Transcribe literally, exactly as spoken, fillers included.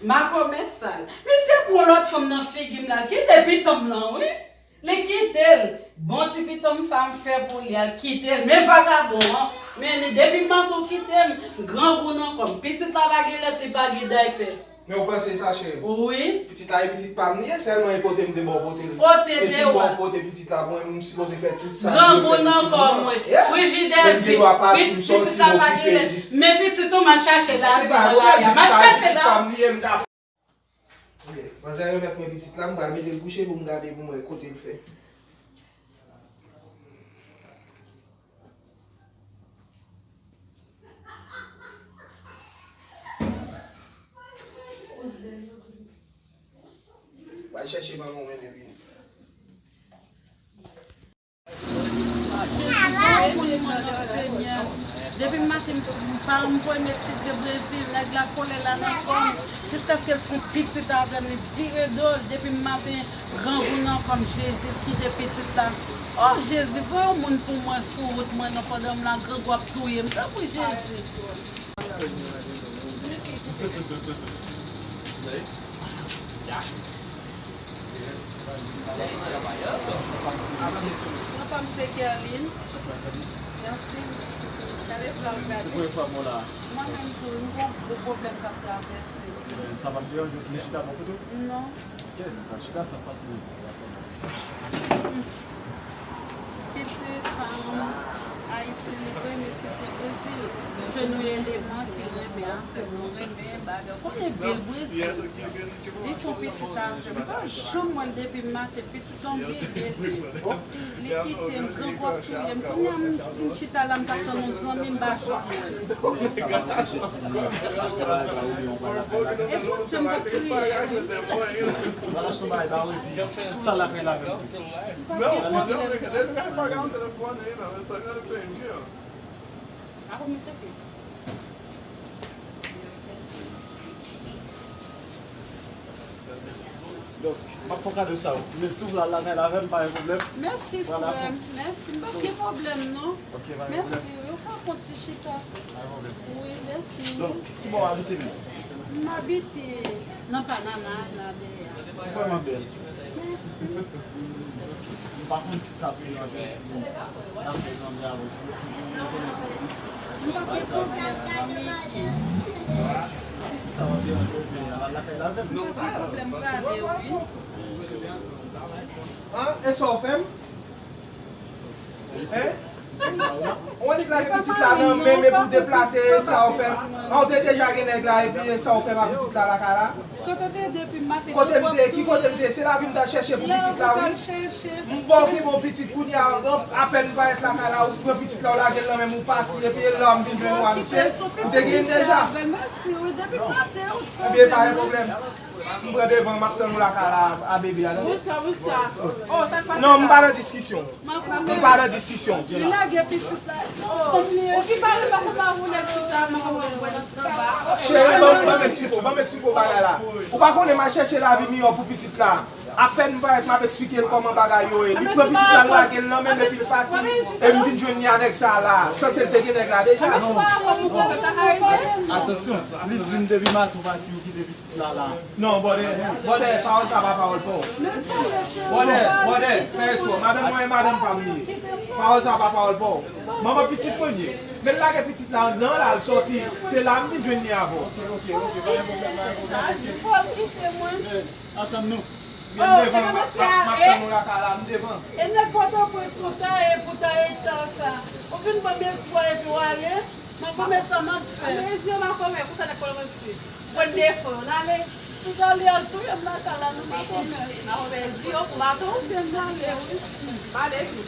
Makomè sal. Misye pran lòt fanm nan figi m la, l kite pitit m lan, wi. Li kite l. Bon ti pitit m sa m fè pou li a, l kite l. Men vagabon an, men li depi maten w kite m, grangou nan kò m. Pitit la pa gen lèt, li pa gen daypè. Men w panse sa, cheri? Wi. Pitit la e pitit pa m li ye, sèlman e pote m te ba w pote l. Pote te w. E si m ba w pote pitit la pou mwen, m sipoze fè tout sa m dwe fè pitit mwen. Grangou nan kò mwen. Frijidè vid. Pitit la pa gen lèt. Men pitit ou m al chache lavi nan lari a. M al chache lavi. Pitit pa m li ye, m ka. Ok, manzè remèt mwen pitit la, m pral mete l kouche pou m gade pou m wè kote l fè. Pral chèche manman w mennen vini. Jezi, Bondye mwen nan Senyè. Depi maten, m pa, m voye m etidye Brezil, nèg la kole la nan kò m. Jiskaske l fè yon pitit avè m, li vire do l. Depi maten, grangou nan kò m, Jezi, kite pitit la. O Jezi, voye yon moun pou mwen sou wout mwen nan pandan m la, grangou ap touye m. Tanpri, Jezi. Non, pa m se Kerline. Mèsi. Gade plan m gade. Mwen menm tou, m gon gwo pwoblèm k ap travèse. Sa p ap deranje w si m chita bò kote w? Non. Ok, sa chita, sa pase. Pitit pa m Ayiti, li voye m etidye Brezil. Jwenn yon eleman ki renmen afè m, nou renmen bagay. Konnen vil Brezil. Li fè yon pitit avè m. M pa janm wè l depi maten. Pitit la yon bebe li. Li kite m, grangou ap touye m. Kounye a m, m chita la, m t ap tann yon zanmi m ba chwa. E Bondye m t ap priye. Sou la lakay la menm. Non, mwen te, te, te, te pa gen yon telefòn, you know, it's another thing, you know. Donk, m ap fè w kado sa, wi. Men si w vle al lakay la avè m, pa gen pwoblèm. Mèsi, frè m. Mèsi. M pa gen pwoblèm, non. Ok, pa gen pwoblèm. Mèsi, wi. Ou ka fè yon ti chita. Pa gen pwoblèm. Wi, mèsi. Donk, ki bò w abite menm? M abite nan Panama, nan Bèya. Vrèman bèl. Mèsi. M pa konn si sa ap deranje w si n ap fè zanmi avè w. Mwen konnen polis. M pa gen pwoblèm, zanmi. Si sa ap deranje w, men al lakay la avè m. M pa gen pwoblèm, m prale, wi. An, e sa w fè m? Hein? Ou annik lage pitit la nan men m epi w deplase, e sa w fè m? An, w te deja gen nèg la epi e sa w fè m ak pitit la lakay la? Kote w te ye depi maten? Kote m te ye? Ki kote m te ye? Se lavi m t al chèche pou pitit la, wi. M ba w pi bon pitit kounye a, apèn m parèt lakay la, ou pran pitit la, w lage l nan men m, ou pati, epi e la m vin jwenn ou a misye, ou te gen l deja. Ebyen, pa gen pwoblèm. M pran devan, m ap tann ou lakay la a bebe a, tande? Bonswa, bonswa. Oh, sa k pase la? Non, m pa nan diskisyon. M pa nan diskisyon. Li lage pitit la. Oh, ou ki pale pa konn pa wounen pitit la, m pa konn wè nan anba. Cheri, ban m, ban m eksplike w, ban m eksplike w bagay la. Ou pa konnen m al chèche lavi miyò pou pitit la. Apèn m parèt, m ap eksplike l kòman bagay yo ye. Li pran pitit la, l lage l nan men m epi l pati. E m vin jwenn li a nèg sa a la. Sanse l te gen nèg la deja. Atansyon, li di m depi maten w pati, ou kite pitit la la. Non, brother, brother, pawòl sa pa pawòl pa w. Brother, brother, fè espò. Madanm mwen e madanm pa m li ye. Pawòl sa pa pawòl pa w. Manman pitit mwen ye. Men l lage pitit la anndan la, l sòti. Se la m vin jwenn li avè w. Ok, ok, ok, pa gen pwoblèm, pa gen pwoblèm, ok. Fò l kite mwen. Men, antann nou. Men m devan, m ap, m ap tann ou lakay la, m devan. E nèg Pòtoprens kontan e pou ta eta sa. Ou vin ban m espwa epi w ale. Makomè, sa m ap fè? Ame zi yo makomè, konsa nèg Pòtoprens ye. Pran defo yo, n ale. Tout ale al touye m lakay la, non, makomè. Makomè, zi yo pou baton. Byen, n ale, wi. M ale tou.